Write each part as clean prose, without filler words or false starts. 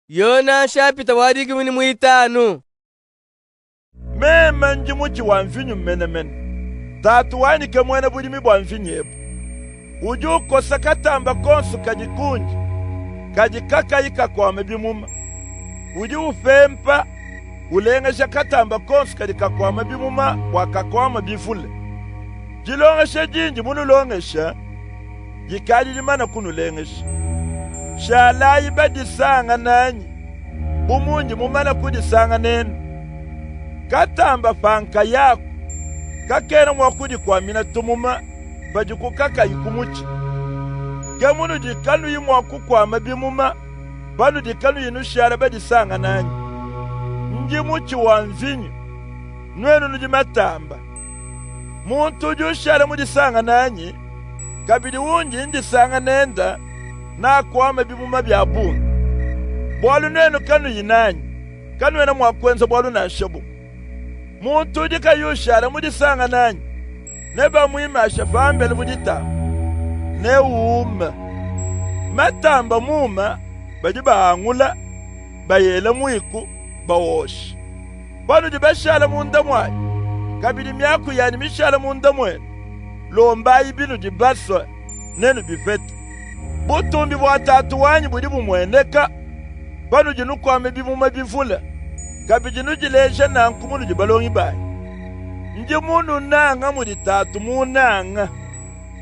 Yona nshapita wa dikumi ne muitanu. Meme ndi mutshi wa mvinyo menemene. Tatu wanyi ke muena budimi bua mvinyo ebu. Udi ukosa katamba konso kadi kundi, kadi kakayi kakuama bimuma. Udi upempa, ulengeja katamba konso kadi kakuama bimuma bua kakuama bivule. Dilongesha dindi munulongesha dikadi dimane kunulengesha. Shalayi badisanga nanyi bu mundi mumane kudisanga nenu. Katamba pa nkayaku kakena mua kudikuamina tumuma padiku kakayi ku mutshi. Ke munudi kanuyi mua kukuama bimuma panudi kanuyi nushala badisanga nanyi. Ndi mutshi wa mvinyo, nuenu nudi matamba. Muntu udi ushala mudisanga nanyi, kabidi undi ndisanga nende, nakuame bimuma bia bungi. Bualu nuenu kanuyi nanyi, kanuena mua kuenza bualu nansha bumue. Muntu udi kayi ushala mudisanga nanyi, nebamuimashe pambelu bu ditamba, neume. Matamba muuma badi baangula, bayela muiku, bawosha. Panudi bashala munda muanyi, kabidi miaku yanyi mishala munda muenu, lombayi binudi basue, nenubipete. Butumbi bua Tatu wanyi budi bumueneka panudi nukuama bimuma bivule, kabidi nudileja nanku munudi balongi banyi. Ndi mununanga mudi Tatu munanga.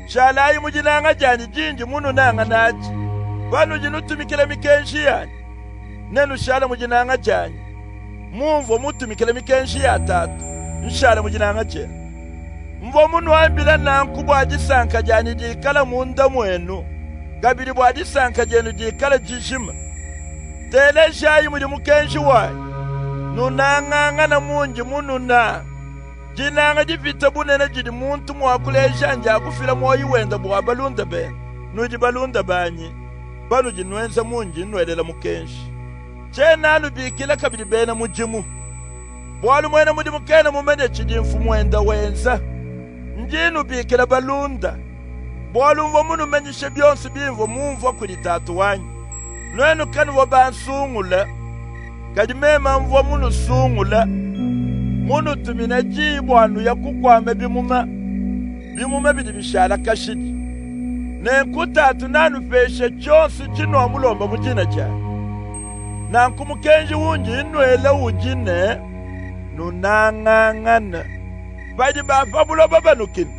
Shalayi mu dinanga dianyi dindi mununanga nadi. Panudi nutumikila mikenji yanyi, nenushale mu dinanga dianyi, mumvua mutumikile mikenji ya Tatu, nshale mu dinanga dienu. Mvua munuambile nanku bua disanka dianyi dikale munda muenu, kabidi bua disanka dienu dikale dijima. Telejayi mudi mukenji wanyi, nunangangane mundi mununange. Dinanga dipite bunene didi muntu mua kuleja ndia kufila muoyo wende bua balunda bende. Nudi balunda banyi panudi nuenza mundi nnuelela mukenji. Tshiena nubikila kabidi bena mudimu, bualu muena mudimu kena mumanye tshidi mfumuende wenza. Ndi nubikila balunda, bualu mvua munumanyishe bionso bimvua mumvua kudi Tatu wanyi. Nuenu kanuvua bansungule, kadi meme mvua munusungule, munutumine diyi bua nuya kukuama bimuma, bimuma bidi bishala kashidi. Nenku Tatu neanupeshe tshionso tshinuamulomba mu dina dianyi. Nanku mukenji undi nnuela udi ne, nunangangane. Padi ba pa buloba banukina,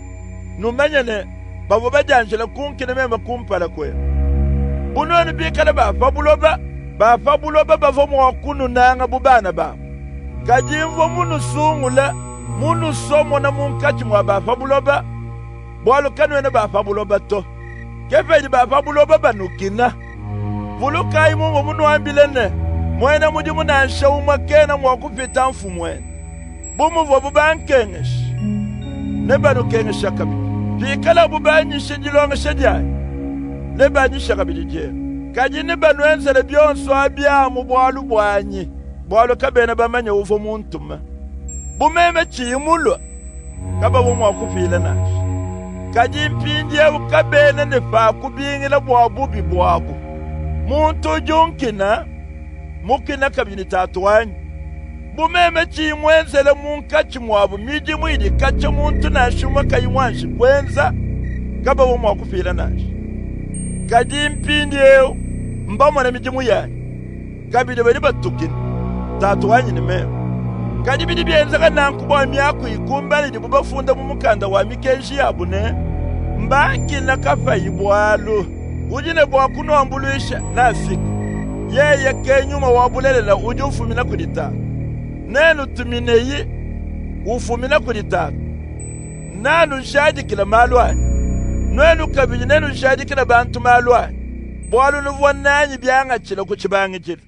numanye ne, bavua badianjila kunkina meme kumpala kuenu. Bu nuenu bikale ba pa buloba, ba pa buloba bavua mua kununanga bu bana babu. Kadi mvua munusungule, munusomona munkatshi mua ba pa buloba, bualu kanuena ba pa buloba to. Ke padi ba pa buloba banukina. Vulukayi mumvua munuambile ne, muena mudimu nansha umue kena mua kupita mfumuende. Bu muvuabu bankengeshe, nebanukengeshe kabidi. Pikalabu banyishe dilongesha dianyi, nebanyishe kabidi dienu. Kadi nebanuenzele bionso abi amu bualu buanyi, bualu kabena bamanye uvua muntume. Bu meme tshiyi mulue, kabavua mua kupila nansha. Kadi mpindieu kabena ne pa kubingila bua bubi buabu. Muntu udi unkina, mukina kabidi ne Tatu wanyi. Bu meme tshiyi muenzele munkatshi muabu midimu idi katshia muntu nansha umue kayi muanji kuenza, kabavua mua kupila nansha. Kadi mpindieu mbamone midimu yanyi, kabidi badi batukina Tatu wanyi ne meme. Kadi bidi bienzeka nanku bua miaku ikumbane idibu bafunda mu mukanda wa mikenji yabu ne, Mbankina kapayi bualu. Udi ne bua kunuambuluisha neafike. Yeye ke Nyuma wa bulelela udi ufumina kudi Tatu. Nenutumineyi ufumina kudi Tatu. Nenujadikile malu anyi. Nuenu kabidi nenujadikile bantu malu anyi, bualu nuvua nanyi biangatshile ku tshibangidilu.